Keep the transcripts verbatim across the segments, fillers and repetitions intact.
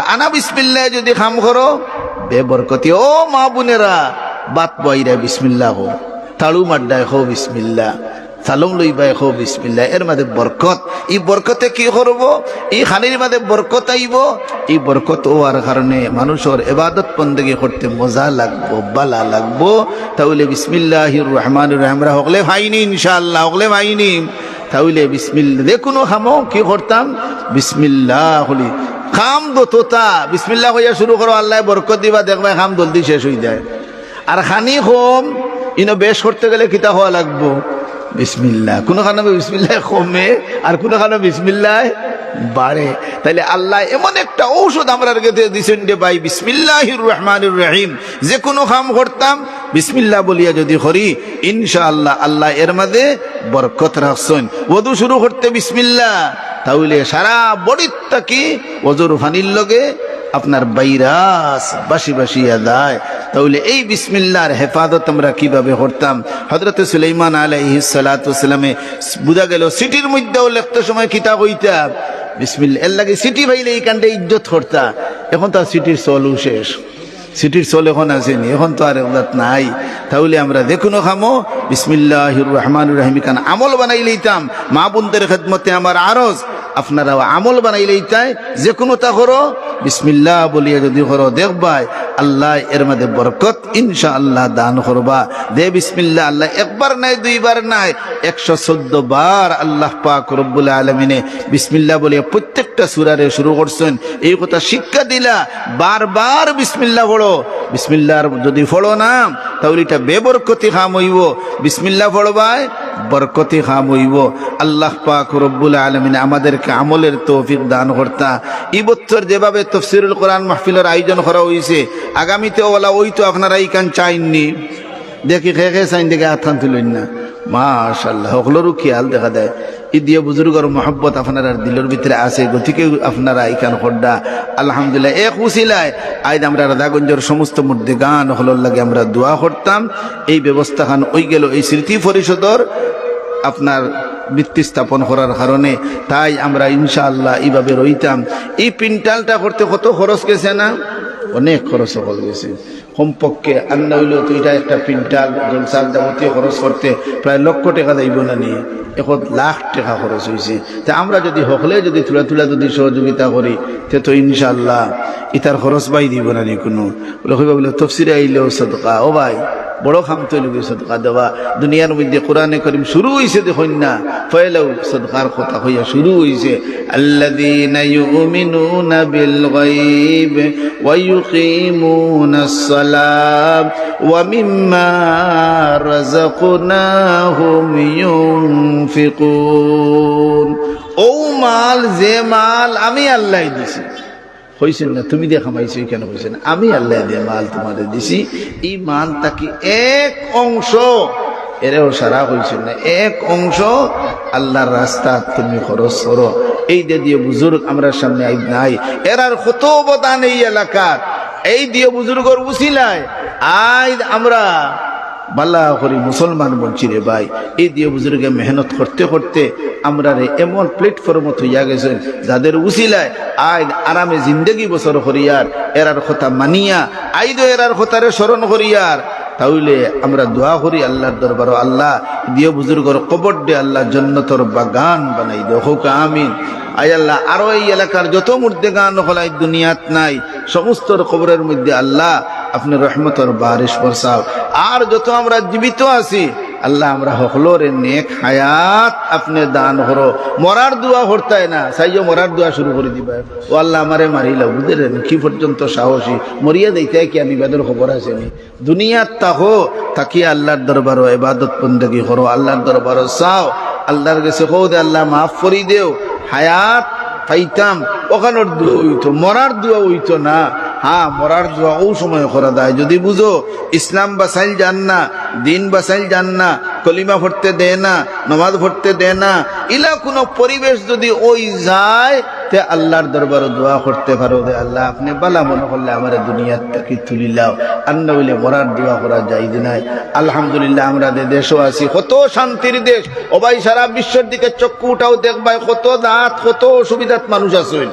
আনা বিসমিল্লায় যুদি কাম করো, বেবরকতি। ও মা-বোনেরা, ভাত বওয়াইরায় বিসমিল্লা কও, তাড়ু মাররায় কও বিসমিল্লা, সালম লইবায় কও বিসমিল্লা, এর মাঝে বরকত। ই বরকতে কি করবো? ই খানির মাঝে বরকত আইবো। ই বরকত অওয়ার কারণে মানুষর ইবাদত বন্দেগি করতে মজা লাগবো, বালা লাগবো। তাইলে বিসমিল্লাহির রহমানির রহিম আমরা হকলে পাইনি ইনশাআল্লাহ, হকলে পাইনি। তাইলে বিসমিল্লা, যে কুনু কামো কি করতাম? বিসমিল্লা করি। কাম যততা বিসমিল্লা কইয়া শুরু করো, আল্লায় বরকত দিবা, দেখবায় কাম জলদি শেষ অইযায়। আর খানি কম, ইনো বেশ করতে গেলে কিতা কওয়া লাগবো? বিসমিল্লা। কুনু কানো বিসমিল্লায় কমে, আর কুনু কানো বিসমিল্লায় বাড়ে। তাইলে আল্লায় এমন একটা ঔষধ আমরার গেছে দিছইন রে ভাই, বিসমিল্লাহির রহমানির রহিম। যে কুনু কাম করতাম, বিসমিল্লা বলিয়া যুদি করি, ইনশাআল্লাহ, আল্লায় এর মাঝে বরকত রাখছইন। ওযু শুরু করতে বিসমিল্লা, তাইলে সারা বডির থাকি ওযুর পানির লগে আপনার ভাইরাস বাসি বাসিয়া যায়। তাইলে এই বিসমিল্লার হেফাজত আমরা কিভাবে করতাম? হযরতে সুলাইমান আলাইহিস সালাতু ওয়াস সালামে বুঝা গেল চিঠির মধ্যেও লেখতে সময় কিতা কইতা? বিসমিল্লা। এর লাগি চিঠি পাইলে ইখানটা ইজ্জত করতা। এখন তো আর চিঠির চলও শেষ। চিঠির চল এখন আছে নি, এখন তো আর এগুলাত নাই। তাইলে আমরা যে কুনু কামো বিসমিল্লাহির রহমানির রহিম ইখান আমল বানাই লইতাম। মা-বোনদের খেদমতে আমার আরজ, আপনারাও আমল বানাই লইতায়, যে কুনুতা করো, বিসমিল্লা বলিয়া যুদি করো, দেখবায় আল্লায় এর মাঝে বরকত ইনশাআল্লাহ দান করবা। যে বিসমিল্লা আল্লায় একবার নায়, দুইবার নায়, একশো চৌদ্দ বার আল্লাহ পাক রব্বুল আলামিনে বিসমিল্লা বলিয়া প্রত্যেকটা সূরারে শুরু করছইন। এই কথা শিক্ষা দিলা, বারবার বিসমিল্লা পড়ো। বিসমিল্লার যুদি পড়ো না, তাইলে ইটা বেবরকতি কাম অইবো। বিসমিল্লা পড়বায়, বরকতি কাম অইবো। আল্লাহ পাক রব্বুল আলামিন আমাদেরকে আমলের তৌফিক দান করতা। ই বছর যেভাবে তফসিরুল কোরআন মাহফিলর আয়োজন করা অইছে, আগামীতে অলা অইতো, আপনারা ইখান চাইননি? দেখি, কে কে চাইন দেখি, আতখান তুলইন না। মাশাআল্লাহ, হকলরউ খেয়াল দেখা যায়। ই দিও বুজুর্গর মহব্বত আপনারার দিলর ভিতরে আছে, গতিকে আপনারা ইখান কররা। আলহামদুলিল্লাহ, এক উসিলায় আইজ আমরা রাজাগঞ্জর সমস্ত মুর্দেগান হকলর লাগি আমরা দোয়া করতাম। এই ব্যবস্থাখান অইগেল এই স্মৃতি পরিষদর আপনার ভিত্তি স্থাপন করার কারণে। তাই আমরা ইনশাআল্লাহ ইভাবে রইতাম। ই পিন্টালটা করতে কত খরচ গেছে না? অনেক খরচ হকল গেছে। কমপক্ষে আর না অইলেও তো ইটা একটা পিন্টাল, জলসার যাবতীয় খরচ করতে প্রায় লক্ষ টেকা যাইবো না নি? এখন লাখ টেকা খরচ অইছে। তে আমরা যুদি হকলে যুদি থুড়া থুড়া যুদি সহযোগিতা করি, তে তো ইনশাআল্লাহ ইতার খরচ বাই দিবো না নি কুনু? বলে, কইবা বলে, তফসিরে আইলেও সদকা। ও ভাই, বড় কাম তো অইলো গি সদকা দেওয়া। দুনিয়ার মধ্যে কোরআনে করিম শুরু অইছে দেখইন না, পয়লাউ সদকার কথা কইয়া শুরু অইছে। الذين يؤمنون بالغيب ويقيمون الصلاة ومما رزقناهم ينفقون। অউ মাল, যে মাল আমি আল্লায় দিছি, কইছইন না, তুমি দিয়া কামাইছো, ইখান কইছইন না, আমি আল্লায় যে মাল তুমারে দিছি, ই মাল থাকি এক অংশ, এরেও সারা কইছইন না, এক অংশ আল্লার রাস্তাত তুমি খরচ করো। এই যে দিও বুজুর্গ আমরার সামনে আইজ নাই, এরার কত অবদান এই এলাকার। এই দিও বুজুর্গর উসিলায় আইজ আমরা বালা করি মুসলমান বনছি রে ভাই। এই দিও বুজুর্গে মেহনত করতে করতে আমরারে এমন platform-ও থইয়া গেছইন, যাদের উসিলায় আইজ আরামে জিন্দেগি বসর করিয়ার, এরার কথা মানিয়া, আইজও এরার কথারে স্মরণ করিয়ার, তাইলে আমরা দোয়া করি আল্লার দরবারো, "আল্লাহ, দিও বুজুর্গর কবররে আল্লাহ জন্নতর বাগান বানাই দেও।" কউক্কা আমিন। আয় আল্লাহ, আরো এই এলাকার যত মুর্দেগান হকল আইজ দুনিয়াত নাই, সমস্তর কবরর মধ্যে আল্লাহ আপনে রহমতর বারিশ বরসাও। আর যত আমরা জীবিত আছি, আল্লাহ আমরা হকলরে নেক হায়াত আপনে দান করো। মরার দোয়া করতায় না, চাইও মরার দোয়া শুরু করি দিবায়, "ও আল্লাহ, আমারে মারিলাও, বুঝলেন কি পর্যন্ত সাহসী, মরিয়া যাইতায় কি, আমি ইবাদর খবর আছে নি?" দুনিয়াত থাকো, থাকি আল্লার দরবারো ইবাদত বন্দেগি করো, আল্লার দরবারো চাও, আল্লার গেছে কও দে, "আল্লাহ, মাফ করি দেও, হায়াত পাইতাম, অখানর দোয়া অইতো, মরার দোয়া অইতো না।" হ্যাঁ, মরার দোয়া অউ সময় করা যায়, যুদি বুঝো ইসলাম বাচাইল যার না, দিন বাচাইল যার না, কলিমা পড়তে দেয় না, নমাজ পড়তে দেয় না, ইলা কুনু পরিবেশ যুদি অই যায়, তে আল্লার দরবারো দোয়া করতে পারো দে, "আল্লাহ, আপনে বালা মনে করলে আমারে দুনিয়াত থাকি তুলিলাও।" আর না অইলে মরার দোয়া করা যাইজ নায়। আলহামদুলিল্লাহ, আমরা যে দেশো আছি, কত শান্তির দেশ। ও ভাই, সারা বিশ্বর দিকে চক্ষু উঠাও, দেখবায় কত জাত, কত অসুবিধাত মানুষ আছইন।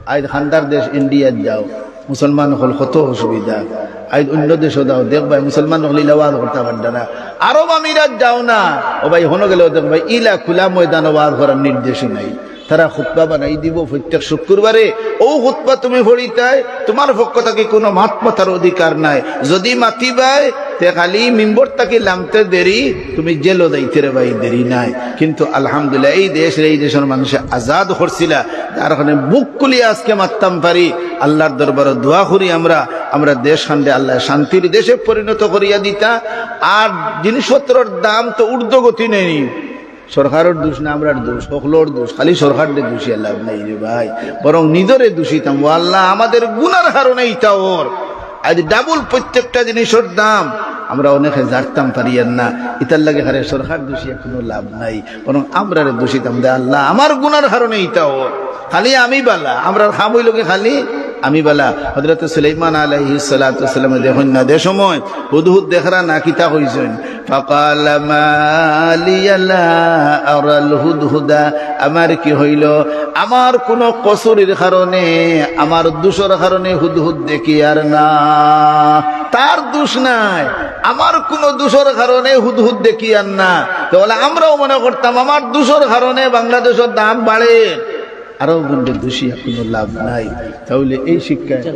আইজ খান্দার দেশ ইন্ডিয়াত যাও, মুসলমান অকল কত অসুবিধা। আইজ অন্য দেশো যাও, দেখবায় মুসলমান অকল ইলা ওয়াজ করতা পারতা না। আরব আমিরাত যাও না, ও ভাই, হনো গেলেও দেখবায় ইলা খোলা ময়দানো ওয়াজ করার নির্দেশই নাই। তারা খুতবা বানাই দিব প্রত্যেক শুক্রবারে, অউ খুতবা তুমি পড়িতায়, তুমার পক্ষ থাকি কুনু মাত মাতার অধিকার নাই। যুদি মাতিবায়, তে খালি মিম্বর থাকি লামতে দেরি, তুমি জেলো যাইতে রে ভাই দেরি নাই। কিন্তু আলহামদুলিল্লাহ, এই দেশরে এই দেশর মানষে আজাদ করছিলা, যার কারণে বুক খুলিয়া আজকে মাততাম পারি। আল্লার দরবারো দোয়া করি আমরা, আমরা দেশখানরে আল্লায় শান্তির দেশে পরিণত করিয়া দিতা। আর জিনিসপত্রর দাম তো ঊর্ধ্বগতি নেই, সরকারর দোষ না আমরার দোষ, হকলর দোষ, খালি সরকাররে দোষিয়া লাভ নাই রে ভাই, বরং নিজরে দোষিতাম। ও আল্লাহ, আমাদের গুনার কারণে ইতা অর। আইজ ডাবল প্রত্যেকটা জিনিসর দাম, আমরা অনেকে জারতাম পারিয়ার না, ইতার লাগি খালি সরকার দোষিয়া কুনু লাভ নাই, বরং আমরারে দোষিতাম দে আল্লাহ, আমার গুনার কারণে ইতা অর। খালি আমি বালা, আমরার কাম অইলো কি খালি আমি বালা। হযরতে সুলাইমান আলাইহিস সালাতু ওয়াস সালামে দেখইন না, যে সময় হুদহুদ দেখরা না, কিতা কইছইন? فقال ما لي لا أرى الهدهد। আমার কি অইলো? আমার কুনু কসুরির কারণে, আমার দোষর কারণে হুদহুদ দেখিয়ার না। তার দোষ নাই, আমার কুনু দোষর কারণে হুদহুদ দেখিয়ার না। তে অলা আমরাও মনে করতাম আমার দোষর কারণে বাংলাদেশর দাম বাড়ের, আরবগুনরে দোষিয়া কুনু লাভ নাই। তাইলে এই শিক্ষায়,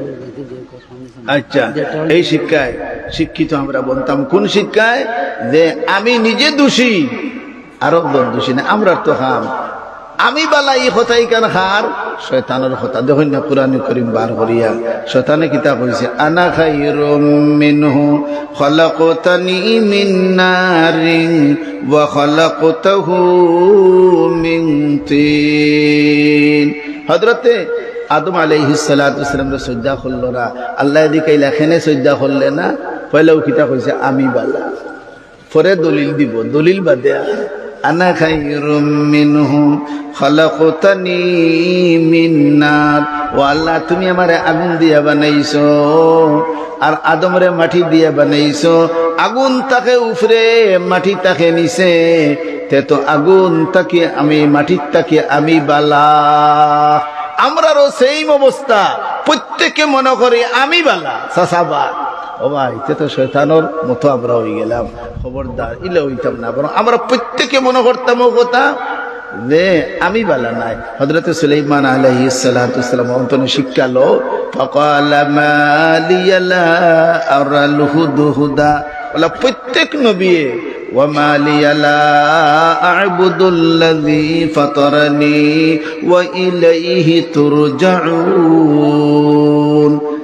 আচ্ছা, এই শিক্ষায় শিক্ষিত আমরা বনতাম। কুন শিক্ষায়? যে আমি নিজে দোষী, আরবগুন দোষী না, আমরার তো কাম। আমি বালা, ই কথা ইখান কার? শয়তানর কথা। দেখইন না কুরআনে করিম বার করিয়া শয়তানে কিতা কইছে? أنا خير منه خلقتني من نار وخلقته من طين। হযরতে আদম আলাইহিস সালাতু ওয়াস সালামরে সজদা করলো না, আল্লায় দেখাইলা কেনে সজদা করলে না। পয়লাউ কিতা কইছে? আমি বালা। পরে দলিল দিব, দলিল বাদে। أنا خير منه خلقتني من نار। ও আল্লাহ, তুমি আমারে আগুন দিয়া বানাইছো, আর আদমরে মাটি দিয়া বানাইছো। আগুন থাকে উপরে, মাটি থাকে নিচে। তে তো আগুন থাকি আমি, মাটির থাকি আমি বালা। আমরারও same অবস্থা, প্রত্যেকে মনে করি আমি বালা, চাচা বা। ও ভাই, তে তো শয়তানর মতো আমরা অইগেলাম। খবরদার, ইলা অইতাম না, বরং আমরা প্রত্যেকে মনে করতাম অউ কথা যে আমি বালা নায়। হযরতে সুলাইমান আলাইহিস সালাতু ওয়াস সালাম অন্তনে শিক্ষা লো, فقال ما لي لا أرى الهدهد। অলা প্রত্যেক নবিয়ে, وما لي لا أعبد الذي فطرني وإليه ترجعون।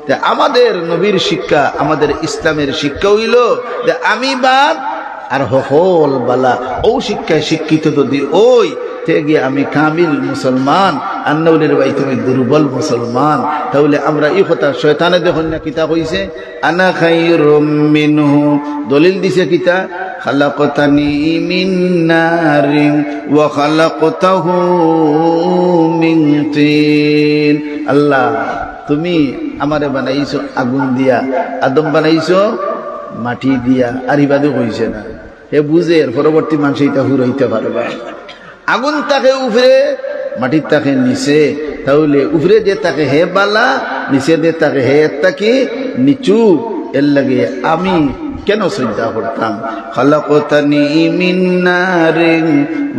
তে আমাদের নবীর শিক্ষা, আমাদের ইসলামের শিক্ষা অইলো যে আমি বাদ আর হকল বালা। অউ শিক্ষায় শিক্ষিত যদি অই, তে গিয়া আমি কামিল মুসলমান, আর না অইলে রে ভাই তুমি দুর্বল মুসলমান। তাইলে আমরা ই কথা শয়তানে দেখইন না কিতা কইছে? أنا خير منه। দলিল দিছে কিতা? خلقتني من نار وخلقته من طين। আল্লাহ, তুমি আমারে বানাইছো আগুন দিয়া, আদম বানাইছো মাটি দিয়া। আর ইবাদে কইছে না, হে বুঝের পরবর্তী মানষে ইতা হুরাইতা পারবা। আগুন থাকে উপরে, মাটির থাকে নিচে। তাইলে উপরে যে থাকে হে বালা, নিচে যে থাকে হে এর থাকি নিচু। এর লাগি আমি কেনে সজদা করতাম? خلقتني من نار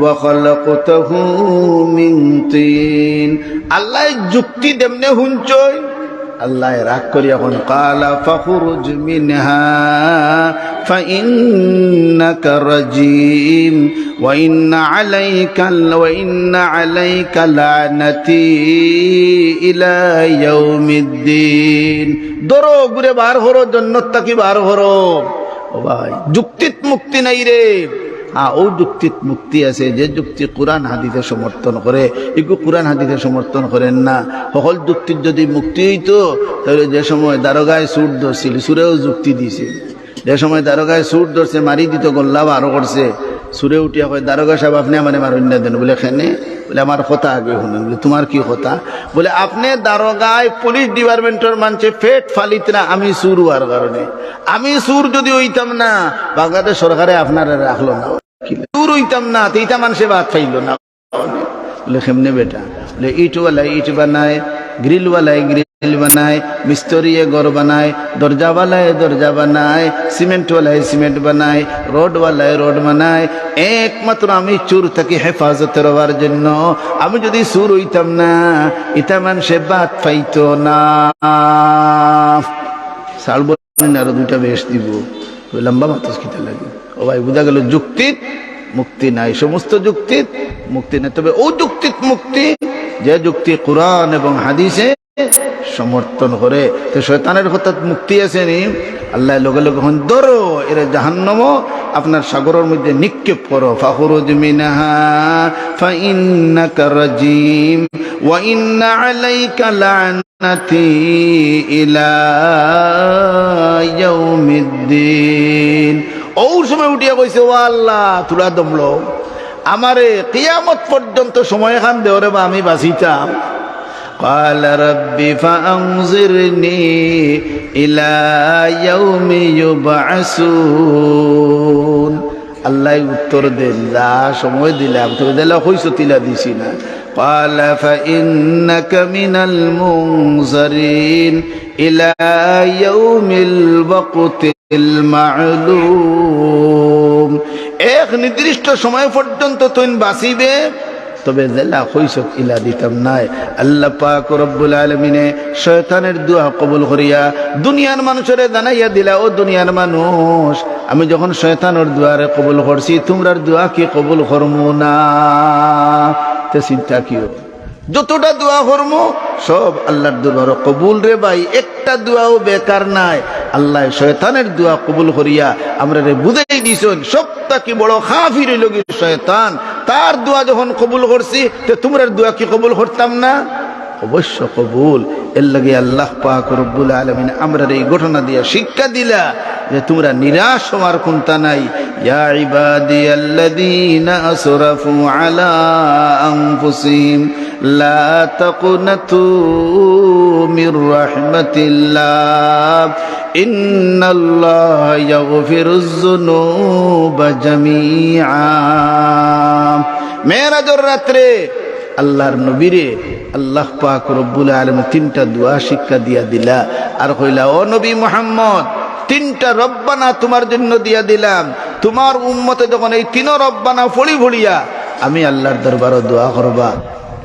وخلقته من طين। আল্লায় যুক্তি দেমনে হুনছইন, আল্লায় রাগ করিয়া কইন, قال فاخرج منها فإنك رجيم وإن عليك وإن عليك لعنتي إلى يوم الدين। ধরো, অগুরে বার করো, জন্নত থাকি বার করো। ও ভাই, যুক্তিত মুক্তি নাই রে। হ্যাঁ, অউ যুক্তিত মুক্তি আছে, যে যুক্তি কুরআন হাদিসে সমর্থন করে। ইগু কুরআন হাদিসে সমর্থন করের না। হকল যুক্তিত যদি মুক্তি অইতো, তাইলে যে সময় দারোগায় চুর ধরছিল, চুরেও যুক্তি দিছে। যে সময় দারোগায় চুর ধরছে, মারি দিতো, গল্লা বার করছে, চুরে উঠিয়া কয়, "দারোগা সাব, আপনে আমারে মারইন না দেন।" বলে, "কেনে?" বলে, "আমার কথা আগে হুনইন।" বলে, "তুমার কি কথা?" বলে, "আপনে দারোগায় পুলিশ ডিপার্টমেন্টর মানষে পেট ফালিত না, আমি চুর অওয়ার কারণে। আমি চুর যদি অইতাম না, বাংলাদেশ সরকারে আপনারে রাখলো না। চুর অইতাম না, তে ইতা মানষে ভাত পাইলো না।" বলে, "কেমনে বেটা?" বলে, "ইটওয়ালা ইট বানায়, গ্রিলওয়ালায় গ্রিল বানায়, মিস্ত্রিয়ে ঘর বানায়, দরজাওয়ালায় দরজা বানায়, সিমেন্টওয়ালায় সিমেন্ট বানায়, রডওয়ালায় রড বানায়। একমাত্র আমি চুর থাকি হেফাজত হওয়ার জন্য। আমি যদি চুর অইতাম না, ইতা মানষে ভাত পাইতো না। ছাড়বো নি, আরো দুইটা বেহেশত দিবো। লম্বা মাতস কিতা লাগি? ও ভাই, বুঝা গেল যুক্তিত মুক্তি নাই, সমস্ত যুক্তিত মুক্তি নাই। তবে অউ যুক্তিত মুক্তি, যে যুক্তি কোরআন এবং হাদিসে সমর্থন করে। তে শয়তানের কথাত মুক্তি আছে নি? আল্লায় লগে লগে কইন, "ধরো এরে জাহান্নামো, আপনার সাগরের মধ্যে নিক্ষেপ করো।" فاخرج منها فإنك رجيم وإن عليك لعنتي إلى يوم الدين। অউ সময় উঠিয়া কইছে, "ও আল্লাহ, থুড়া দম লও, আমারে কিয়ামত পর্যন্ত সময়খান দেও রে বা, আমি বাঁচিতাম।" قال رب فأنظرني إلى يوم يبعثون। আল্লায় উত্তর দেইন, "যা, সময় দিলাম, তুমি যেলা কইছো তিলা দিছি না।" قال فإنك من المنظرين إلى يوم الوقت المعلوم। এক নির্দিষ্ট সময় পর্যন্ত তুইন বাঁচিবে, তবে যেলা কইছো ইলা দিতাম নায়। আল্লাহ পাক রব্বুল আলামিনে শয়তানের দোয়া কবুল করিয়া দুনিয়ার মানুষরে জানাইয়া দিলা, "ও দুনিয়ার মানুষ, আমি যখন শয়তানর দোয়ারে কবুল করছি, তুমরার দোয়া কি কবুল করমু না?" তে চিন্তা কিও? যতটা দোয়া করমু, সব আল্লাহর দরবারো কবুল রে ভাই, একটা দোয়াও বেকার নাই। আল্লায় শয়তানের দোয়া কবুল করিয়া আমরারে বুঝাই দিছইন, সব থাকি বড় কাফির অইলো গি শয়তান। তার দোয়া যখন কবুল করছি, তে তুমরার দোয়া কি কবুল করতাম না? অবশ্য কবুল। এর লাগি আল্লাহ পাক রব্বুল আলামিন আমরারে এই ঘটনা দিয়া শিক্ষা দিলা যে তুমরা নিরাশ হওয়ার কুন্তা নাই। يا عبادي الذين أسرفوا على أنفسهم لا تقنطوا من رحمة الله إن الله يغفر الذنوب جميعا। মেরাজর রাত্রে আল্লাহর নবীরে আল্লাহ পাক রব্বুল আলামিন তিনটা দোয়া শিক্ষা দিয়া দিলা, আর কইলা, "ও নবী মুহাম্মদ, তিনটা রব্বানা তোমার জন্য দিয়া দিলাম, তোমার উম্মতে যখন এই তিনও রব্বানা পড়ি পড়িয়া আমি আল্লাহর দরবারো দোয়া করবা,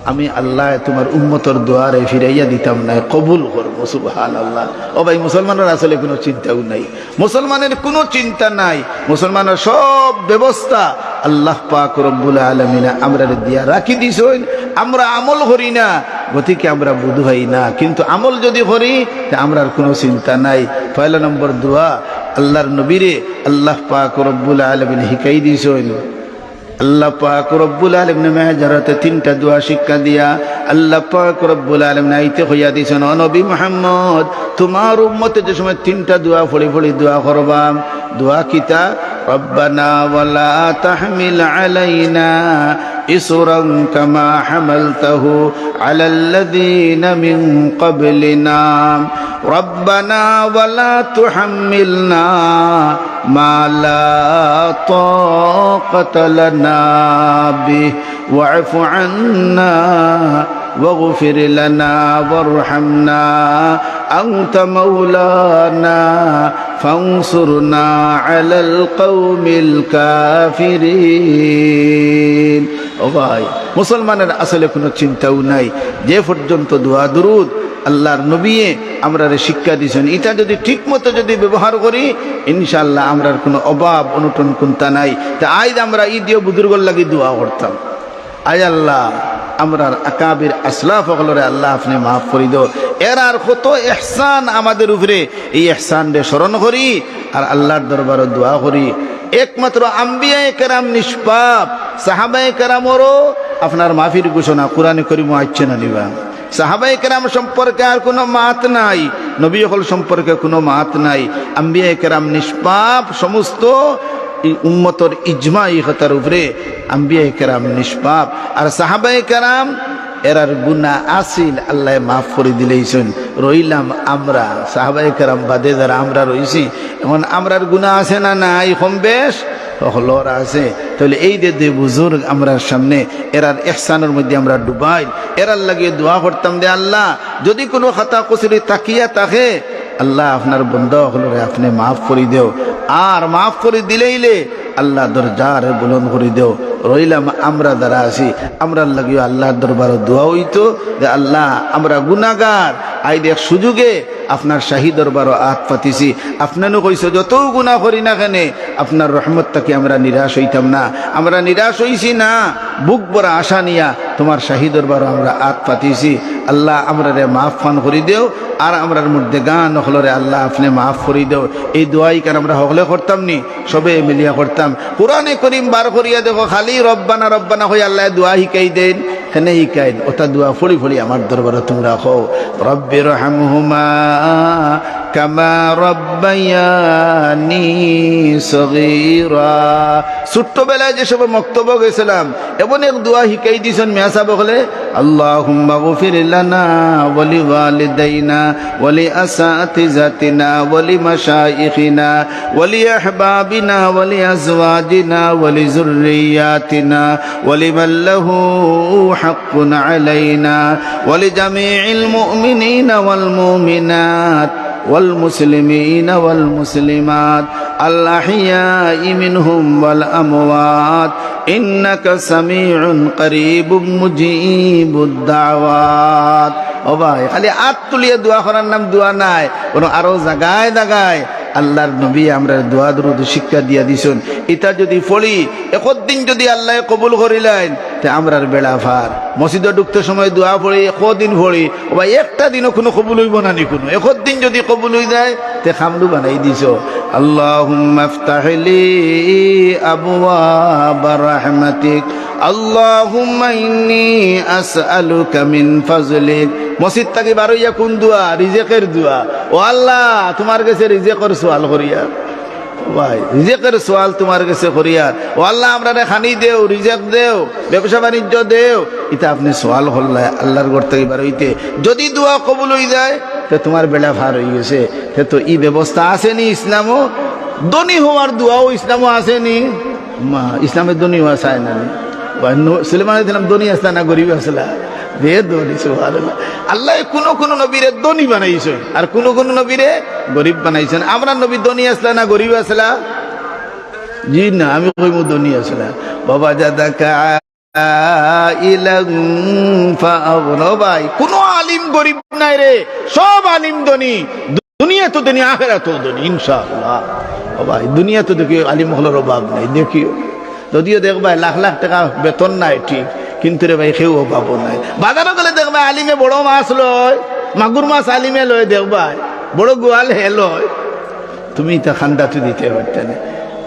আমি আল্লায় তোমার উম্মতর দোয়ারে ফিরাইয়া দিতাম নায়, কবুল করবো।" সুবহানাল্লাহ। ও ভাই, মুসলমানর আসলে কুনু চিন্তাও নাই। মুসলমানের কুনু চিন্তা নাই, মুসলমানের সব ব্যবস্থা আল্লাহ পাক রব্বুল আলামিনে আমরারে দিয়া রাখি দিছইন। আমরা আমল করি না, গতিকে আমরা বুঝ পাই না, কিন্তু আমল যদি করি, তে আমরার কুনু চিন্তা নাই। পয়লা নম্বর দোয়া, আল্লাহর নবীরে আল্লাহ পাক রব্বুল আলামিনে শিখাই দিছইন। আল্লাহ পাক রব্বুল আলামিনে মেরাজর রাতে তিনটা দোয়া শিক্ষা দিয়া আল্লাহ পাক রব্বুল আলামিনে আইতে কইয়া দিছইন, "ও নবী মুহাম্মদ, তোমার উম্মতে যে সময় তিনটা দোয়া পড়ি পড়ি দোয়া করবা, দোয়া কিতা? ربنا ولا تحمل علينا إصرا كما حملته على الذين من قبلنا ربنا ولا تحملنا ما لا طاقة لنا به واعف عنا واغفر لنا وارحمنا أنت مولانا فانصرنا على القوم الكافرين." ও ভাই, মুসলমানের আসলে কুনু চিন্তাও নাই। যে পর্যন্ত দোয়া দুরুদ আল্লাহর নবীয়ে আমরারে শিক্ষা দিছইন, ইটা যদি ঠিক মতো যদি ব্যবহার করি, ইনশাআল্লাহ আমরার কুনু অভাব অনটন কুন্তা নাই। তে আইজ আমরা ই দিও বুজুর্গর লাগি দোয়া করতাম, "আয় আল্লাহ, আমরার আকাবির আসলাফ অকলরে আল্লাহ আপনে মাফ করি দেও। এরার কত ইহসান আমাদের উপরে, এই ইহসানরে স্মরণ করি আর আল্লাহর দরবারো দোয়া করি।" একমাত্র আম্বিয়ায়ে কেরাম নিষ্পাপ, সাহাবায়ে কেরামরও আপনার মাফির ঘোষণা কোরআনে করিমো আইছে না নি বা? সাহাবায়ে কেরাম সম্পর্কে আর কুনু মাত নাই, নবী অকল সম্পর্কে কুনু মাত নাই। আম্বিয়ায়ে কেরাম নিষ্পাপ, সমস্ত ই উম্মতর ইজমা ই কথার উপরে, আম্বিয়ায়ে কেরাম নিষ্পাপ। আর সাহাবায়ে কেরাম এরার গুনা আছিল, আল্লায় মাফ করি দিলাইছইন। রইলাম আমরা, সাহাবায়ে কেরাম বাদে যারা আমরা রইছি, এখন আমরার গুনা আছে না নাই? কম বেশ হকলর আছে। তাইলে এই যে দুই বুজুর্গ আমরার সামনে, এরার ইহসানর মধ্যে আমরা ডুবাইল, এরার লাগি দোয়া করতাম দে, আল্লাহ, যদি কুনু খাতা কসুরি থাকিয়া থাকে, আল্লাহ, আপনার বন্দা হকলরে আপনে মাফ করি দেও। আর মাফ করি দিলাইলে আল্লাহ দরজারে বুলন্দ করি দেও। রইলাম আমরা যারা আছি, আমরার লাগিও আল্লাহর দরবারো দোয়া অইতো যে, আল্লাহ, আমরা গুনাগার, আইজ এক সুযোগে আপনার শাহী দরবারো আত পাতিছি। আপনে নু কইছো, যতউ গুনা করি না কেনে, আপনার রহমত থাকি আমরা নিরাশ অইতাম না। আমরা নিরাশ অইছি না, বুক ভরা আশা নিয়া তুমার শাহী দরবারো আমরা আত পাতিছি। আল্লাহ, আমরারে মাফ খান করি দেও, আর আমরার মুর্দেগান হকলরে আল্লাহ আপনে মাফ করি দেও। এই দোয়াই কান আমরা হকলে করতাম নি, সবে মিলিয়া করতাম। কোরআনে করিম বার করিয়া দেখো, খালি রব্বানা রব্বানা কই আল্লায় দোয়া হিকাই দেইন। কেনে হিকাইন? ওটা দোয়া ফড়ি ফড়ি আমার দরবারো তুমরা কও, রব্বির হামহুমা কামা রব্বায়ানি সগীরা। ছোট্টবেলায় যে সময় মক্তবো গেছিলাম, এমন এক দোয়া হিকাই দিছইন মিয়া সাব অকলে, আল্লাহুম্মা গফির লানা ওয়া লিওয়ালিদাইনা ওয়া লিআসাতিজাতিনা ওয়া লিমাশাইখিনা ওয়া লিআহবাবিনা ওয়া লিআজওয়াজিনা ওয়া লিযুররিয়াতিনা ওয়া লিমান লাহু হাক্কুন আলাইনা ওয়া লিজামিইল মুমিনিনা ওয়াল মুমিনাত ওয়াল মুসলিমিনা ওয়াল মুসলিমাত আল আহইয়াই মিনহুম ওয়াল আমওয়াত ইন্নাকা সামিউন করিবুম মুজিবুদ দাওয়াত। ও ভাই, খালি আত তুলিয়া দোয়া করার নাম দোয়া নায়, বরং আরো জাগায় জাগায় আল্লাহর নবী আমরারে দোয়া দুরুদ শিক্ষা দিয়া দিছইন। ইতা যদি ফড়ি, একদিন যদি আল্লায় কবুল করিলাইন, তে আমরার বেড়া পার। মসজিদো ঢুকতে সময় দোয়া ফড়ি, একদিন ফড়ি, ও ভাই, একটা দিনও কুনু কবুল অইবো না নি কুনু। একদিন যদি কবুল অই যায়, তে কামলু বানাই দিছো। আল্লাহুম্মা ইফতাহ লি আবওয়াবা রাহমাতিক। আল্লাহুম্মা ইন্নী আসআলুকা মিন ফাজলিক। মসজিদ থাকি বার অইয়া কুন দোয়া? রিজেকের দোয়া। ও আল্লাহ, তুমার গেছে রিজেকের সওয়াল করিয়ার। ভাই, রিজেকের সওয়াল তুমার গেছে করিয়ার। ও আল্লাহ, আমরারে খানি দেও, রিজেক দেও, ব্যবসা বাণিজ্য দেও, ইতা আপনে সওয়াল করলায় আল্লাহর ঘর থাকি বার অইতে। যদি দোয়া কবুল অই যায়, তে তুমার বেড়া পার অই গেছে। তে তো ই ব্যবস্থা আছে নি ইসলামো? ধনী হওয়ার দোয়াও ইসলামো আছে নি? মা, ইসলামে ধনী হওয়া চায় না নি? বা নু-, সুলেমান আলাইহিস সালাম ধনী আছলা না গরিব আছলা? বে ধনী, সুবহানাল্লাহ। আল্লায় কুনু কুনু নবীরে ধনী বানাইছইন, আর কুনু কুনু নবীরে গরিব বানাইছইন। আমরার নবী ধনী আছলা না গরিব আছলা? জি না, আমি কইমু ধনী আছলা। ওয়াজাদাকা আইলান ফাআগনা। ও ভাই, কুনু আলিম গরিব নায় রে, সব আলিম ধনী। দুনিয়াত ধনী, আখেরাতও ধনী, ইনশাআল্লাহ। ও ভাই, দুনিয়াত দেখিও আলিম অকলর অভাব নাই, দেখিও। যদিও দেখবায় লাখ লাখ টেকা বেতন নায় ঠিক, কিন্তু রে ভাই, কেউ অভাবও নাই। বাজারো গেলে দেখবায় আলিমে বড় মাছ লয়, মাগুর মাছ আলিমে লয়, দেখবায় বড় গোয়াল হে লয়। তুমি ইতা খান্দাত দিতে পারতে না।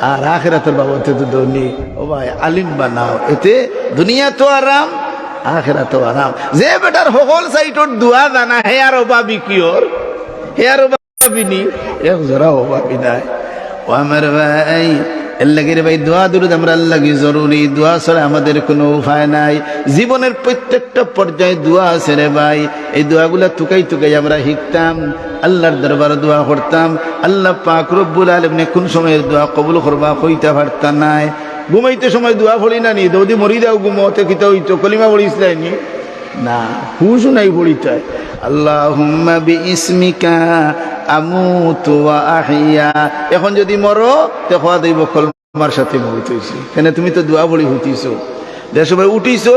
আর আখেরাতর বাবদে তো ধনী। ও ভাই, আলিম বানাও, এতে দুনিয়াতও আরাম, আখেরাতও আরাম। যে বেটার হকল সাইটর দোয়া জানা, হে আর অভাবী কিওর? হে আর অভাবী নি? এক জরা অভাবী নায়। ও আমার ভাই, এর লাগি রে ভাই, দোয়া দুরুদ আমরার লাগি জরুরি। দোয়া ছাড়া আমাদের কুনু উপায় নাই। জীবনের প্রত্যেকটা পর্যায়ে দোয়া আছে রে ভাই। এই দোয়াগুলা তুকাই তুকাই আমরা হিকতাম, আল্লাহর দরবারো দোয়া করতাম। আল্লাহ পাক রব্বুল আলামিনে কুন সময় দোয়া কবুল করবা, কইতা পারতা নায়। ঘুমাইতে সময় দোয়া ফড়ি না নি? যদি মরি যাও ঘুমোতে, কিতা অইতো? কলিমা ফড়ি ইসলায় নি? না, হুশ নাই ফড়িতায়। আল্লাহুম্মা বিইসমিকা আমুতু ওয়া আহইয়া। এখন যদি মরো, তে কওয়া যাইবো কলমার সাথে মউত অইছে। কেনে তুমি তো দোয়া ফড়ি হুতিছো। যে সময় উঠিছো,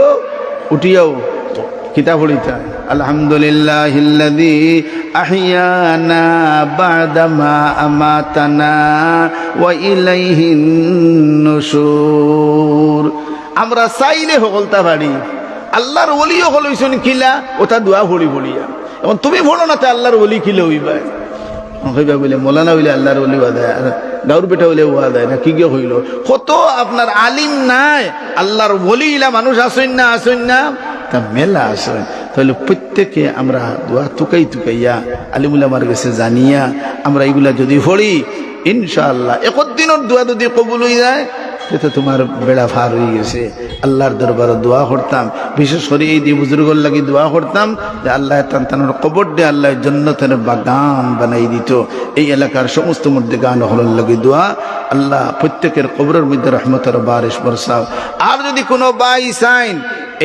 উঠিয়াও কিতা ফড়িতায়? আলহামদুলিল্লাহিল্লাযী আহইয়ানা বা'দা মা আমাতানা ওয়া ইলাইহিন নুশুর। আমরা চাইলে হকলতা পারি। আল্লাহর ওলি অকল অইছইন কিলা, ওটা দোয়া ফড়ি ফড়িয়া। এখন তুমি ফড়ো না, তে আল্লাহর ওলি কিলা অইবা? কইবা বুলে, মৌলানা অইলে আল্লাহর ওলি অওয়া যায়, আর গাউর বেটা অইলে অওয়া যায় না, কিগিয়ে কইলো? কত আপনার আলিম নাই, আল্লাহর ওলি ইলা মানুষ আছইন না, আছইন না? তা মেলা আছইন। তাইলে প্রত্যেকে আমরা দোয়া তুকাই তুকাইয়া, আলিম উলামার গেছে জানিয়া, আমরা ইগুলা যদি ফড়ি, ইনশাআল্লাহ, একদিনর দোয়া যদি কবুল অই যায়, তে তো তুমার বেড়া পার অইগেছে। আল্লার দরবারো দোয়া করতাম, বিশেষ করি এই দুই বুজুর্গর লাগি দোয়া করতাম যে আল্লায় তান তানর কবররে আল্লায় জন্নতর বাগান বানাই দিতো। এই এলাকার সমস্ত মুর্দেগান অকলর লাগি দোয়া। আল্লাহ প্রত্যেকর কবরর মধ্যে রহমতর বারিশ বরসাও। আর যদি কুনু ভাই চাইন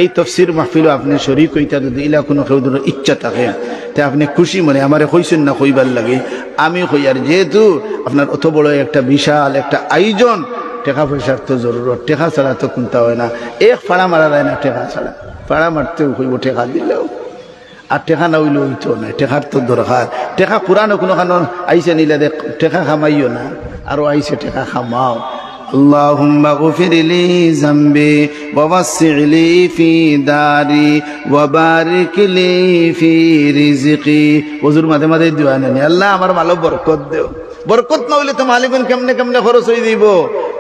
এই তফসির মাহফিলো আপনে শরিক অইতা, যদি ইলা কুনু কেউর ইচ্ছা থাকে, তে আপনে খুশি মনে আমারে কইছইন না কইবার লাগি, আমি কইয়ার, যেহেতু আপনার অত বড় একটা বিশাল একটা আয়োজন, টেকা পয়সার তো জরুরত, টেকা ছাড়া তো কুন্তা অয় না। এক ফাড়া মারা যায় না টেকা ছাড়া, ফাড়া মারতেউ অইবো টেকা দিলেও, আর টেকা না অইলে অইতো নায়, টেকার তো দরকার। টেকা কুরআনো কুনুখানো আইছে নি ইলা দেখ, টেকা কামাইও না, আরো আইছে টেকা কামাও। اللهم اغفر لي ذنبي ووسع لي في داري وبارك لي في رزقي। অজুর মাঝে মাঝে দোয়া নানি, আল্লাহ আমার মালো বরকত দেও। বরকত না অইলে তো মাল ইগুন কেমনে কেমনে খরচ অই যাইবো,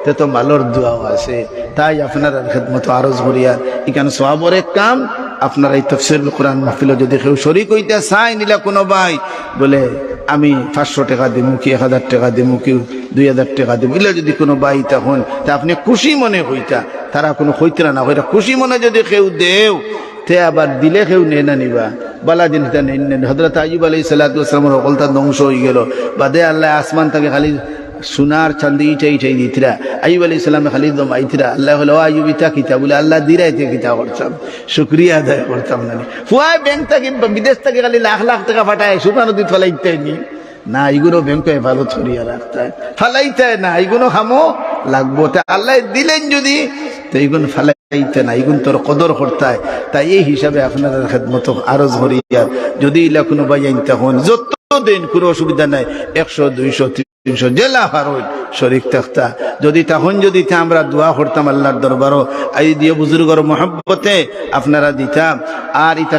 তে তো মালর দোয়াও আছে। তাই আপনারার খেদমতো আরজ করিয়ার, ইখান সওয়াবর এক কাম, আপনারা এই তফসিরুল কুরআন মাহফিলো যদি কেউ শরিক অইতা চাইন, ইলা কুনু ভাই বলে, আমি পাঁচশো টেকা দিমু কি, এক হাজার টেকা দিমু কি, দুই হাজার টেকা দিমু, ইলা যদি কুনু ভাই তখন, তে আপনে খুশি মনে কইতা, তারা কুনু কইতরা না কইরা খুশি মনে যদি কেউ দেও, তে আবার দিলে কেউ নেয় না নি বা, বালা জিনিসটা নেয় না নি। হযরত আইয়ুব আলাইহিস সালাতু ওয়াস সালামর হকলতা ধ্বংস অইগেলো, বাদে আল্লায় আসমান থাকি খালি সোনার চান্দি ইটাই ইটাই দিতরা। আইয়ুব আলাইহিস সালামে খালি জমাইতরা, আল্লায় কইলা, "ও আইয়ুব, ইতা কিতা?" বলে, "আল্লাহ দিরাইতে কিতা করতাম, শুকরিয়া আদায় করতাম না নি।" ফুয়ায় ব্যাংক থাকি, বিদেশ থাকি খালি লাখ লাখ টেকা পাঠায়, সুরমা নদীত ফালাইতায় নি। না, ইগুনও ব্যাংকে হেফাজত করিয়া রাখতায়, ফালাইতায় না, ইগুনও কামো লাগবো। তে আল্লায় দিলেন যদি, তে ইগুন ফালাইতায় না, ইগুনতর কদর করতায়। তাই এই হিসাবে আপনারার খেদমতো আরজ করিয়ার, যদি ইলা কুনু ভাইয়াইন তখন যত দেইন কুনু অসুবিধা নাই, একশো, দুইশো, তিনশো, যেলা পারইন শরিক থাকতা। যদি তখন যদি তে আমরা দোয়া করতাম আল্লার দরবারো, এই দুই বুজুর্গর মহব্বতে আপনারা দিতা। আর ইতা